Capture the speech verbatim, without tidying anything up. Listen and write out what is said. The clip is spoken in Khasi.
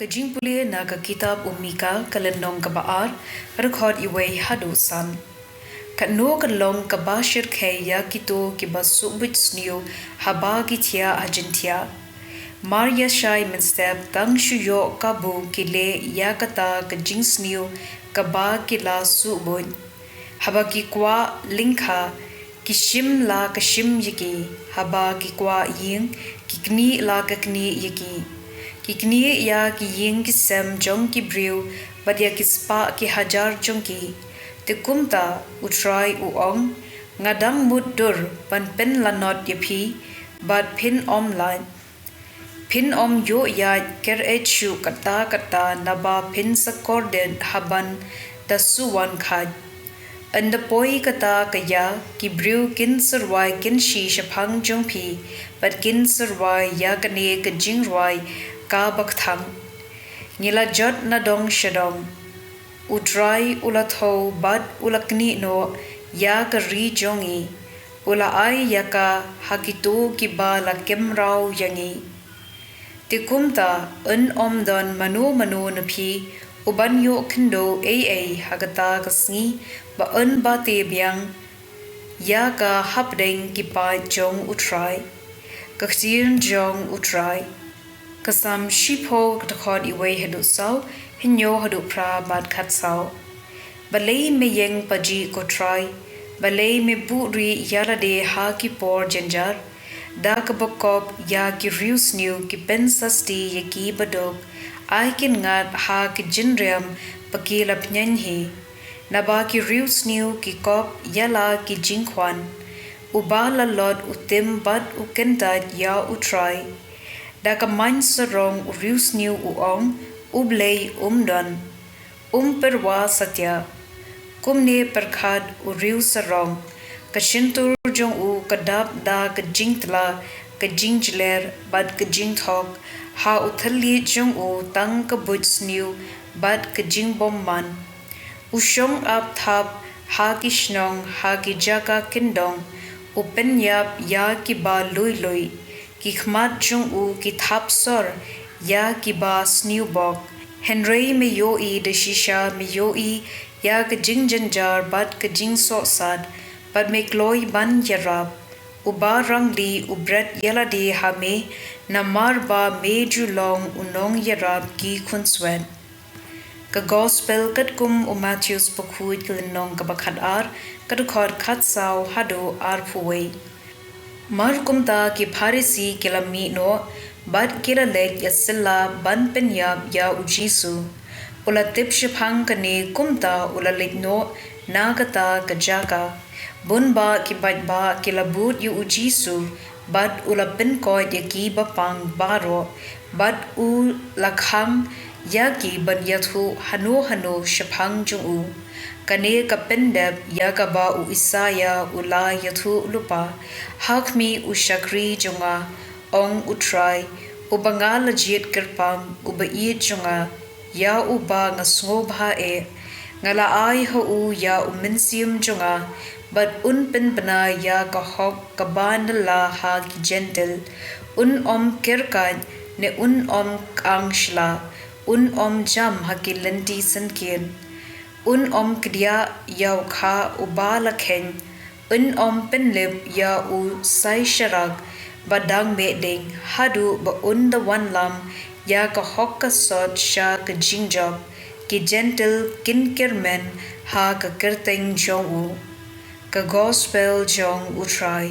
Ka jingpule na ka kitab u Mika, ka lynnong kaba ar, ka dkhot wei haduh san. Katno ka long kaba shyrkhei ïa kito kiba suk buit sniew haba ki thiah ha jingthiah. Mar ïa shai mynstep tang shu ïoh kabu ki leh ïa kata ka jingsniew kaba ki la suk buit. Haba ki kwah lyngkha, ki shim la ka shim ïa ki. Haba ki kwah ïing, ki knieh la ka knieh ïa ki. Ki knieh ïa ki ïing ki sem jong ki briew, bad ïa ki spah ki hajar jong ki. Te kumta, u Trai u ong, nga dang mutdur ban pynlanot ïa phi, bad phin ym lait. Phin ym ïoh ïaid ker eit shuh katta katta naba phin sa kordit haban da shu wan kheit. Ynda poi kata ka ïa, ki briew kin sa rwai kynshi shaphang jong phi, bad kin sa rwai ïa kane ka jingrwai kaba kthang. Ngi la jot na dong sha dong. U Trai u la thew bad u la knieh noh ïa ka ri jong ngi. U la ai ïa ka ha kito kiba la kynraw ïa ngi. Te kumta, un ym don mano mano na phi uban ïoh khyndew ei ei ha kata ka sngi, ba un bate biang ïa ka hapdeng ki paid jong u Trai. Ka ktien jong u Trai. Ka Salm shiphew, ka dkhot wei haduh saw, hynñiew haduh phra bad khatsaw. Balei me ïeng pajih, ko Trai? Balei me buhrieh ïa lade ha ki por jynjar? Da kaba kop ïa ki riewsniew ki pynsasti ïa ki baduk. Ai kin ngat ha ki jingriam ba ki la pynïeng hi. Naba ki riewsniew ki kop ïa la ki jingkhwan. Uba la lot u tim bad u kyntait ïa u Trai. Da ka main sarong u riewsniew u ong, U Blei um don. Um pyrwa satia. Kumne pyrkhat u riew sarong. Ka shyntur jong u ka dap da ka jingtla, ka jingjler, bad ka jingthok. Ha u thylliej jong u tang ka buit sniew, bad ka jingbymman. U shong ap thap ha ki shnong, ha ki jaka kyndong. U pynïap ïa kiba lui lui. Ki khmat jong u ki thap sor ïa kiba sniew bok. Hynrei me ïohi da shisha, me ïohi ïa ka jingjynjar bad ka jingsohsat, bad me kloi ban ïarap. Uba rangli u bret ïa lade ha me, namar ba me ju long u nongïarap ki khunswet. Ka Gospel katkum u Mathaios, bakhuid, ka lynnong kaba khatar, ka dkhot khatsaw haduh arphew wei. Mar kumta ki Pharisi ki la mih noh, bad ki la leit ïasylla ban pynïap ïa u Jisu. U la tip shaphang kane, kumta u la leit noh na kata ka jaka. Bun bah ki paidbah ki la bud ïa u Jisu, bad u la pynkoit ïa ki bapang baroh, bad u la khang ïa ki ban ïathuh hano hano shaphang jong u. Kane ka pyndep ïa kaba u Isaïa u la ïathuh lypa: Ha khmih u shakri jong nga, ong u Trai, uba nga la jied kyrpang, uba ïeit jong nga, ïa uba nga sngewbha eh. Nga la ai ha u ïa u mynsiem jong nga, bad un pynbna ïa ka hok kaba nylla ha ki Jentil. Un ym kyrkhat, ne un ym kang shla, un ym jam ha ki lynti synkien. Un ym kdiah ïa u kha uba la kheiñ, un ym pynlip ïa u sai sharak ba dang meh ding, haduh ba un da wanlam ïa ka hok ka sot sha ka jingjop. Ki Jentil kin kyrmen ha ka kyrteng jong u. Ka Gospel jong u Trai.